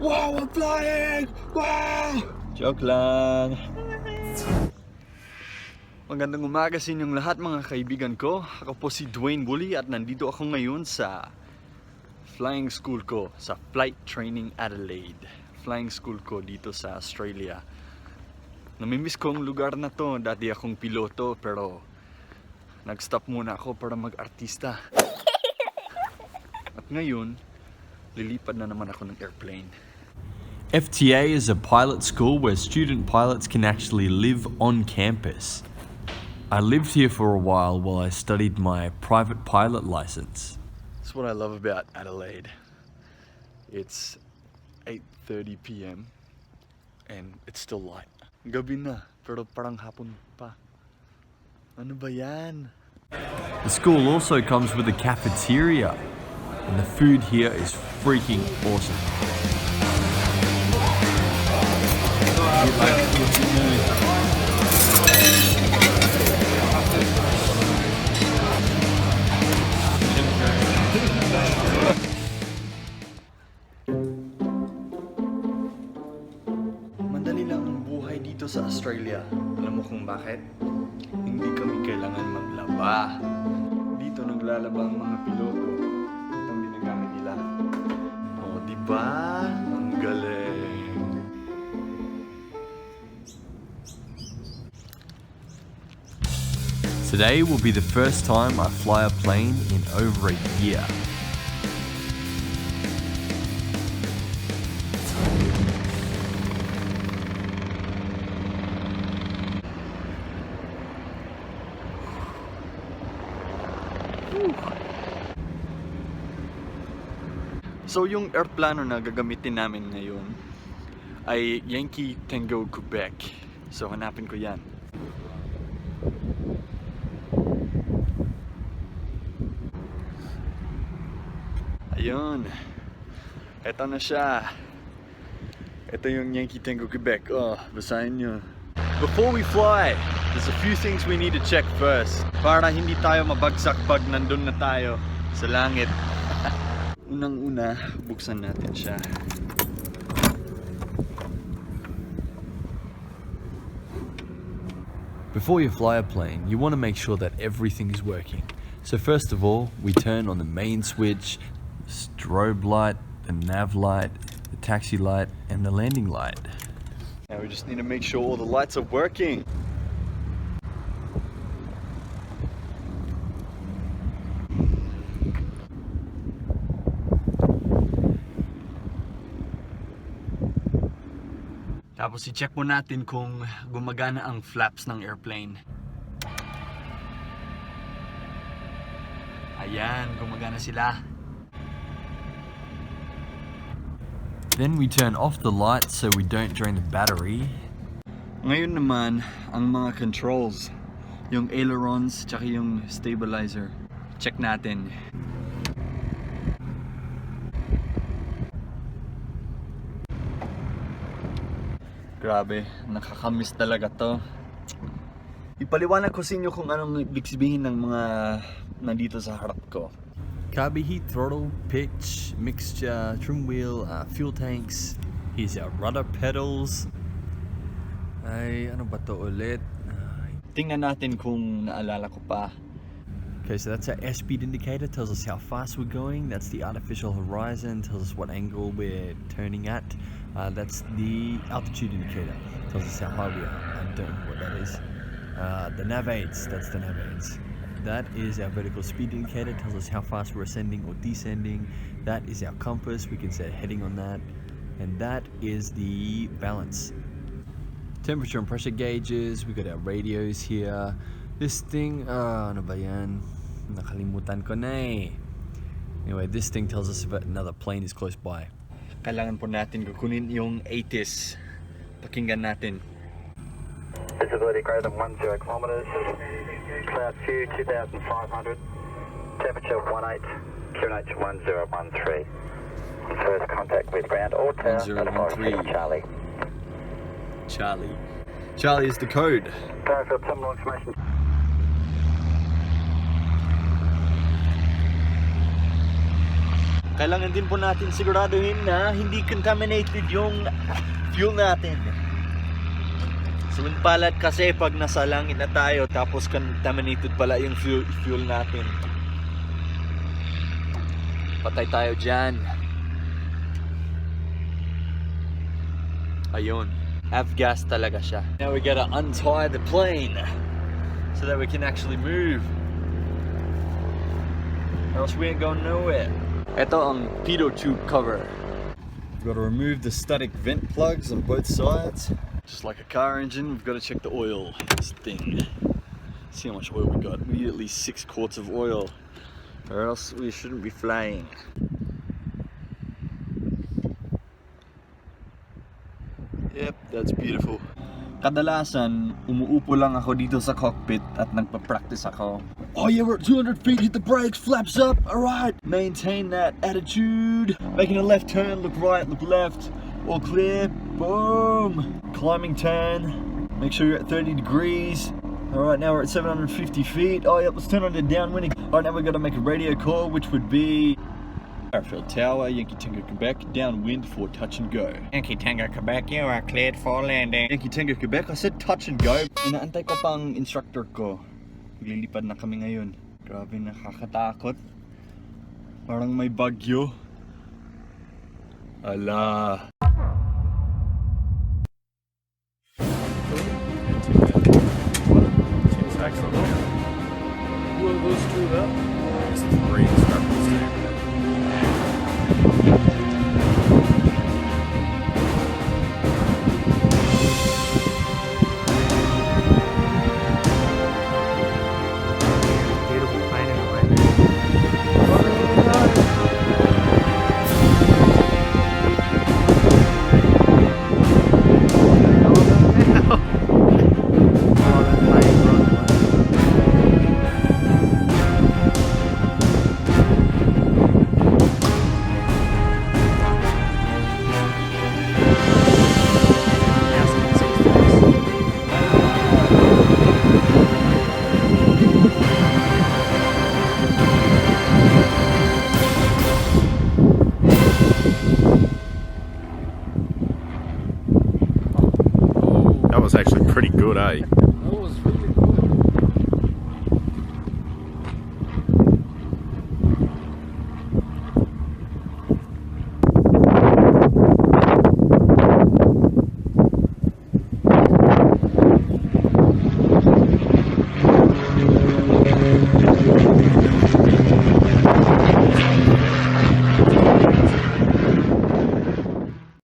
Wow, I'm flying! Wow! Joke lang. Magandang umaga sa inyong lahat mga kaibigan ko. Ako po si Dwaine Woolley at nandito ako ngayon sa flying school ko sa Flight Training Adelaide. Flying school ko dito sa Australia. Namimiss ko ang lugar na to. Dati akong piloto pero nag-stop muna ako para mag-artista. At ngayon, lilipad na naman ako ng airplane. FTA is a pilot school where student pilots can actually live on campus. I lived here for a while I studied my private pilot license. That's what I love about Adelaide. It's 8:30 p.m. and it's still light. Gabi na, pero parang hapon pa. Ano ba yan? The school also comes with a cafeteria, and the food here is freaking awesome. Madali lang ang buhay dito sa Australia. Alam mo kung bakit? Hindi kami kailangan maglaba. Dito naglalaba ang mga piloto. Itong ginagamit nila. O, diba? Ang galing. Today will be the first time I fly a plane in over a year. So yung airplano na gagamitin namin ngayon ay Yankee Tango Quebec. So hanapin ko yan. Ayun. Ito na siya. Ito yung Yankee Tango Quebec. Oh, basahin nyo. Before we fly, there's a few things we need to check first. Para hindi tayo mabagsak pag nandun na tayo sa langit. Unang-una, buksan natin siya. Before you fly a plane, you want to make sure that everything is working. So first of all, we turn on the main switch, the strobe light, the nav light, the taxi light, and the landing light. Now we just need to make sure all the lights are working. Tapos i-check mo natin kung gumagana ang flaps ng airplane. Ayan, gumagana sila. Then we turn off the lights so we don't drain the battery. Ngayon naman, ang mga controls, yung ailerons, tsaka yung stabilizer. Check natin. Grabe, nakakamiss talaga to. Ipaliwanag ko sa inyo kung anong ibig sabihin ng mga nandito sa harap ko. Carby heat, throttle, pitch, mixture, trim wheel, fuel tanks. Here's our rudder pedals. Ay, ano ba to ulit? Tingnan natin kung naalala ko pa. Okay, so that's our airspeed indicator, tells us how fast we're going. That's the artificial horizon, tells us what angle we're turning at. That's the altitude indicator, tells us how high we are. I don't know what that is. The nav aids, that's the nav aids. That is our vertical speed indicator, tells us how fast we're ascending or descending. That is our compass, we can set a heading on that. And that is the balance. Temperature and pressure gauges, we got our radios here. This thing, ano ba yan? Nakalimutan ko na eh. Anyway, this thing tells us if another plane is close by. Kailangan po natin kukunin yung 80s. Pakinggan natin. Visibility greater than 10 kilometers. Cloud Q 2500. Temperature 18. QNH 1013. First contact with ground or tower. 1013. Charlie. Charlie is the code. Clarify terminal information. kailangan din po natin siguraduhin na hindi contaminated yung fuel natin. Sumunpalat kasi pag nasa langit na tayo tapos contaminated pala yung fuel natin. Patay tayo dyan. Ayun. Avgas talaga siya. Now we gotta untie the plane so that we can actually move. Or else we ain't going nowhere. Ito ang pitot tube cover. We've got to remove the static vent plugs on both sides. Just like a car engine, we've got to check the oil. This thing. See how much oil we got. We need at least 6 quarts of oil, or else we shouldn't be flying. Yep, that's beautiful. Kadalasan, umuupo lang ako dito sa cockpit at nagpa-practice ako. Oh yeah, we're at 200 feet, hit the brakes, flaps up, alright. Maintain that attitude. Making a left turn, look right, look left. All clear, boom. Climbing turn, make sure you're at 30 degrees. Alright, now we're at 750 feet. Oh yep, let's turn on the downwind. Alright, now we've got to make a radio call, which would be Airfield Tower, Yankee Tango Quebec, downwind for touch and go. Yankee Tango Quebec, you are cleared for landing. Yankee Tango Quebec, I said touch and go. Inaantay ko pang instructor ko. Maglilipad na kami ngayon. Grabe, nakakatakot. Parang may bagyo. Ala. Who are those two up? This is great instructors there. Beautiful plane in the way. That was actually pretty good, eh?